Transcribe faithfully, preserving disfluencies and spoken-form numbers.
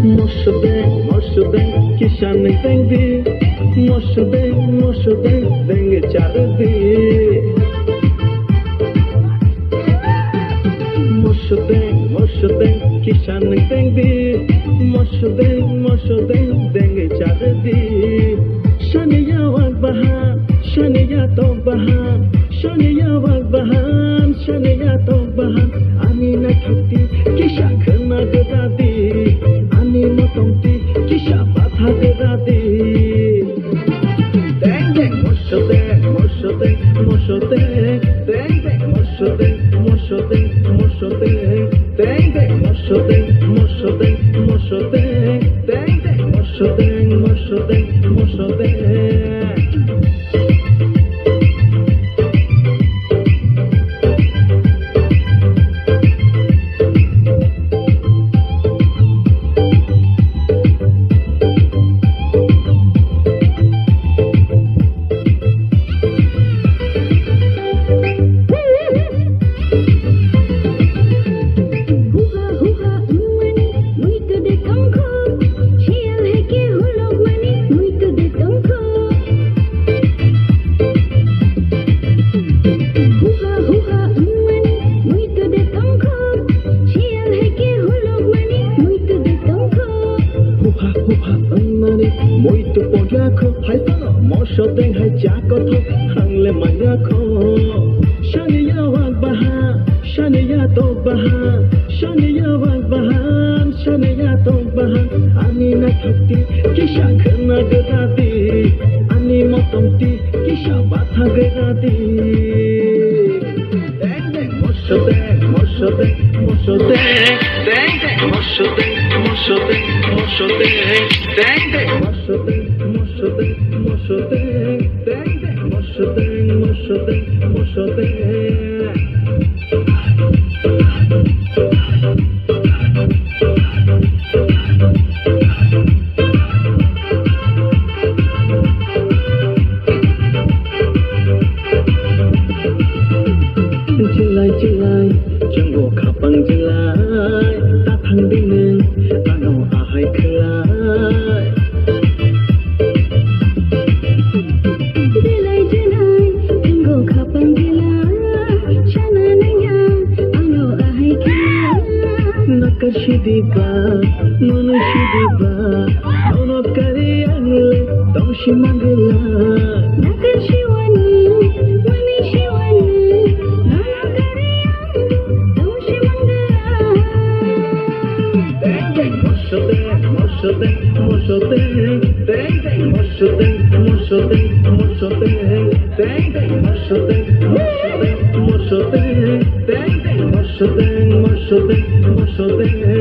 Mosodeng, mosodeng, kisa nwng teng di. Mosodeng, mosodeng, dengwi charwdi. Mosodeng, mosodeng, kisa nwng teng di. Mosodeng, mosodeng, dengwi charwdi. Saniya wak bahan, saniya tok bahan, saniya wak bahan, saniya tok bahan. Ani naithok di, kisa khwna gwda di. Ani motong di, kisa batha gwda di. Deng deng mosodeng, mosodeng, mosodeng. Deng deng mosodeng, mosodeng, mosodeng. Deng deng mosodeng, mosodeng, mosodeng. Deng deng mosodeng, mosodeng, mosodeng. Huha huha wngmani muitu de tongkho, siyal hai khe hulokmani muitu de tongkho. Huha huha wngmani muitu de tongkho, siyal hai khe hulokmani muitu de tongkho. Huha huha wngmani muitu poriakho, hai phano mosodeng hai cha kothok, hangle manyakho. Saniya wak baha, saniya tok baha, saniya wak bahan, saniya tok bahan. Ani naithok di, kisa khwna gwda di. Ani motong di, kisa batha gwda di. Deng deng mosodeng, mosodeng, mosodeng. Deng deng mosodeng, mosodeng, mosodeng. Deng deng mosodeng, mosodeng, mosodeng. Deng deng mosodeng, mosodeng, mosodeng. Chilai chilai, chwngbo khapang chilai, ta thang di nwng, ano ahai khwlai. Belai chelai, tongo khapang belai, sana nangya, ano ahai khe. Nakar sidiba, nono sidiba, nono kari angle, tongsi mangla. Nakar siwani, mani siwani, nono kari angle, tongsi mangla. Deng deng mosodeng, mosodeng, mosodeng. Deng deng mosodeng, mosodeng, mosodeng. Deng deng mosodeng, mosodeng, mosodeng. Deng deng mosodeng, mosodeng, mosodeng.